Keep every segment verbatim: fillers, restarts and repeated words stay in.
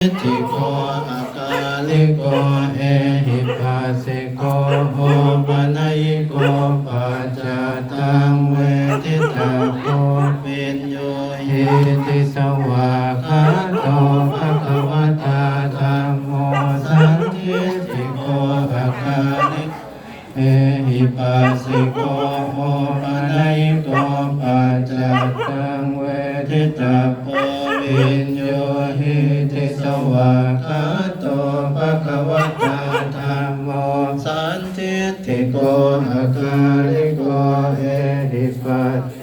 sandiṭṭhiko akāliko ehipassiko opanayiko paccattaṃ veditabbo viññūhīti. Svākkhāto bhagavatā dhammo sandiṭṭhiko akāliko ehipassiko opanayiko paccattaṃ veditabbo viññūhīti. Svākkhāto bhagavatā dhammo sandiṭṭhiko akāliko ehipassiko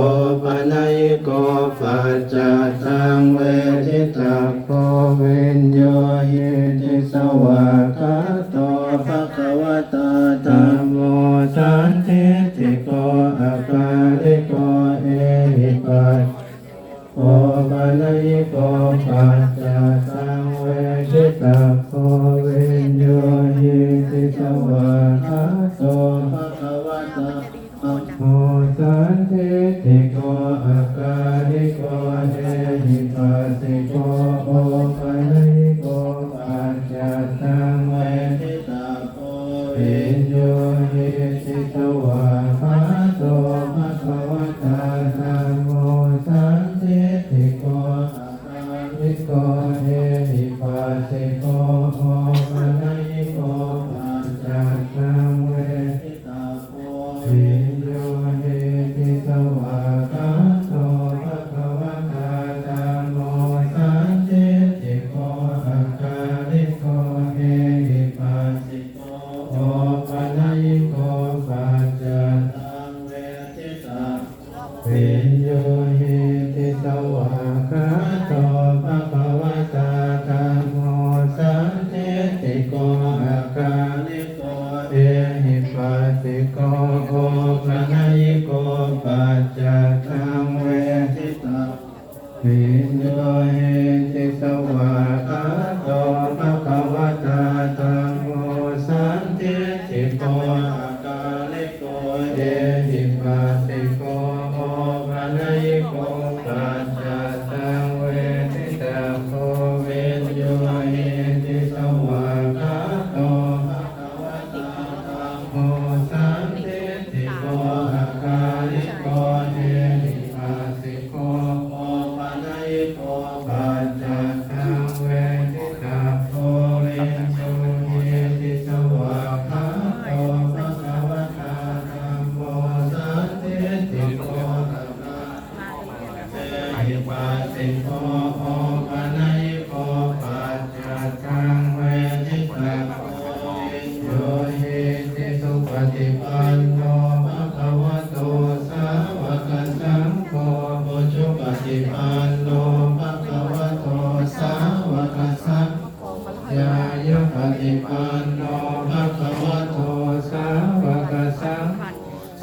opanayiko paccattaṃ veditabbo viññūhīti. Svākkhāto bhagavatā dhammo sandiṭṭhiko akāliko ehipassiko opanayiko paccattaṃ veditabbo viññūhīti. Svākkhāto bhagavatā dhammo sandiṭṭhiko akāliko ehipassiko opanayiko paccattaṃ veditabbo viññūhīti. Svākkhāto bhagavatā dhammo sandiṭṭhiko akāliko ehipassiko opanayiko paccattaṃ veditabbo viññūhīti. Svākkhāto bhagavatā dhammo sandiṭṭhiko akāliko ehipassiko opanayiko paccattaṃ veditabbo viññūhīti. Svākkhāto bhagavatā dhammo sandiṭṭhiko akāliko ehipassiko opanayiko paccattaṃ veditabbo viññūhīti. Svākkhāto bhagavatā dhammo sandiṭṭhiko akāliko ehipassiko opanayiko paccattaṃ veditabbo viññūhīti. Svākkhāto bhagavatā dhammo sandiṭṭhiko akāliko ehipassiko opanayiko paccattaṃ veditabbo viññūhīti. Svākkhāto bhagavatā dhammo sandiṭṭhiko akāliko ehipassiko opanayiko paccattaṃ veditabbo viññūhīti. Supaṭipanno bhagavato sāvakasaṅgho, ujupaṭipanno bhagavato sāvakasaṅgho, ñāyapaṭipanno bhagavato sāvakasaṅgho,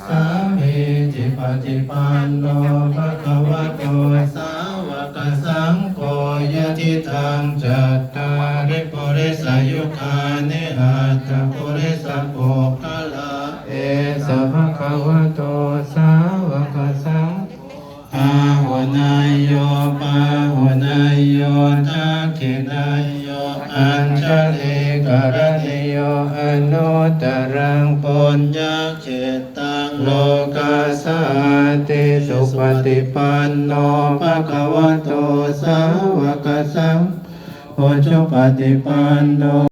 sāmīcipaṭipanno bhagavato sāvakasaṅgho, yadidaṃ cattāri purisayugāni aṭṭha purisapuggalā, esa bhagavato sāvakasaṅgho, āhuneyyo pāhuneyyo dakkhiṇeyyo añjalikaraṇīyo anuttaraṃ puññakkhettaṃ lokassāti. Supaṭipanno bhagavato sāvakasaṅgho, ujupaṭipanno